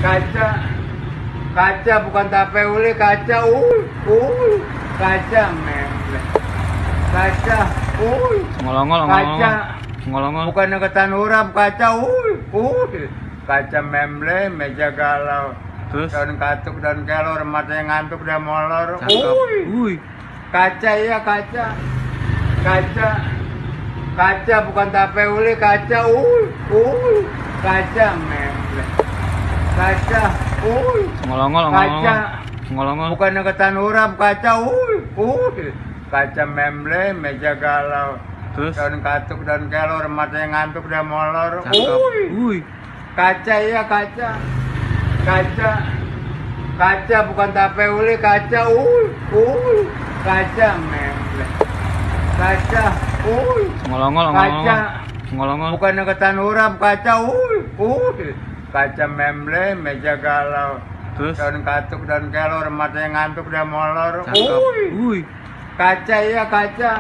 kaca, kaca bukan tape uli, kaca, kaca memble, kaca, Ngolongol, kaca, ngolongol. bukan ketan urap, kaca, kaca memble, meja galau, Terus? daun katuk, daun kelor, matanya ngantuk, udah molor, Cakep. kaca iya kaca, kaca, kaca bukan tape uli, kaca, kaca memble, kaca, Ngolongol, kaca, ngolongol. bukan ketan urap, kaca, kaca memble, meja galau, Terus? daun katuk, daun kelor, matanya ngantuk, udah molor, Cakep. kaca iya kaca, kaca, kaca bukan tape uli, kaca, kaca memble, kaca, Ngolongol, kaca, ngolongol. bukan ketan urap, kaca, kaca memble, meja galau, Terus? daun katuk, daun kelor, matanya ngantuk, udah molor, Cakep. kaca iya kaca,